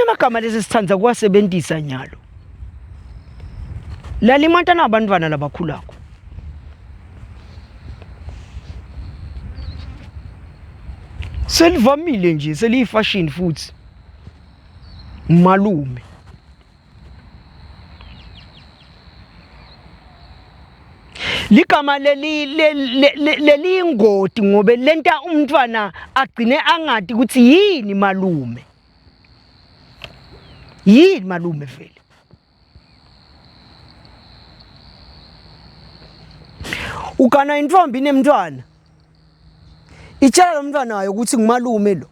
Kunemagama lesi sithanda kuwasebenzisa nyalo. Lalimata nabantwana labakhulako. Selivamile nje seliyifashion futhi. Malume. Ligama leli leliyingoti ngobe lenta umntwana agcine angati ukuthi yini malume. Yini malume vele? Ugana intombi nemntwana. Itshela lo mntwana wayo ukuthi ngumalume lo.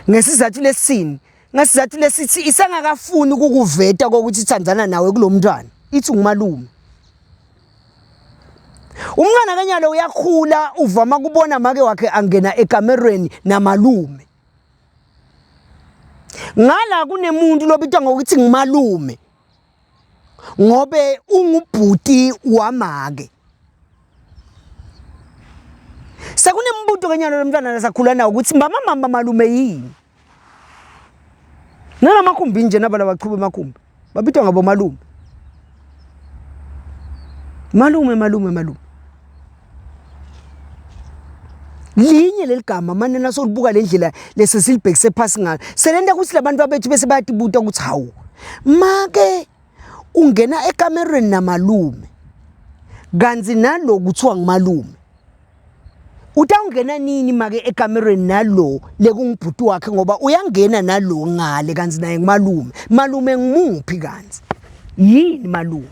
Ngesizathu lesini? Ngesizathu lesithi isengakafuni ukukuveta kokuthi ithandana nawe kulomntwana. Ithi ngumalume. Umntwana kenyalo uyakhula uvama kubona make wakhe angena ekamerweni namalume. Ngala kunemuntu lobitwa ngokuthi ngumalume ngobe ungubhuti wamake. Sekunembuto kenyalo lomntwana lasakhula nawo ukuthi mama mama malume yini? Nalamakhumbi nje nabala bachuba emakhumbi babitwa ngabo malume. Malume malume malume. Linye leligama manje nasolibuka lendlela lesesilibhekise phasi ngayo. Selenta ukuthi labantu abethu bese bayatibuta ukuthi hawu make ungena ekamerweni namalume kanti nalo kuthiwa ngumalume. Utawungena nini make ekamerweni nalo lekungubhuti wakhe ngoba uyangena nalo ngale kanti naye ngumalume. Malume ngumuphi kanti? Yini malume?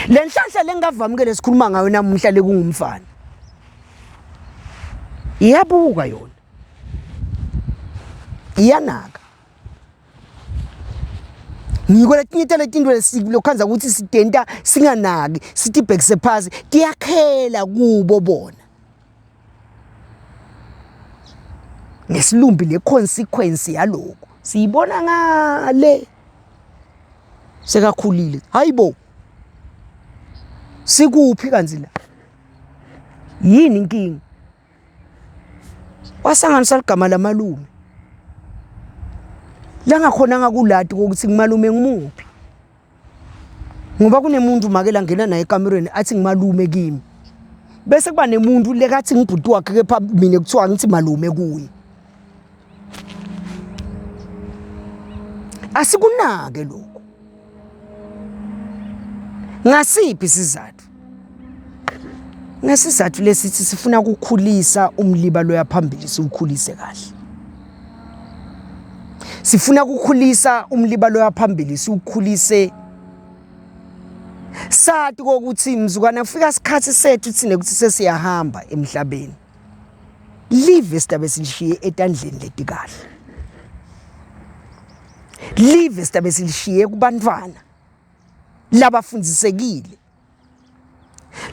Le nhlanhla lengavami ke lesikhuluma ngayo namuhla lekungumfana. Iyabuka yona. Iyanaka. Ngiko letinye taletinto lokhandza ukuthi sitenta singanaki sitibhekise phasi tiyakhela kubo bona. Ngesilumbi le consequence yalokho siyibona ngale sekakhulile. Hayibo. Sikuphi kanti la? Yini inkinga? Wasanganisa ligama lamalume. Langakhona ngakulati ukuthi ngumalume ngimuphi. Ngoba kunemuntu make langena naye ekamerweni athi ngimalume kimi. Bese kuba nemuntu lekathi ngibhuti wakhe kepha mina kuthiwa ngithi malume kuye. Asikunake lokho. Ngasiphi isizathu? Ngesizathu lesithi sifuna ukukhulisa umliba loya phambili siwukhulise kahle. Sifuna ukukhulisa umliba loya phambili siwukhulise sathi kokuthi mzukwana kufika isikhathi sethu thina ukuthi sesiyahamba emhlabeni. Live sidabe silishiye etandleni letikahle. Live sidabe silishiye kubantwana labafundisekile.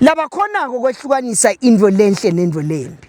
Labakhonako kwehlukanisa into lenhle nento lembi.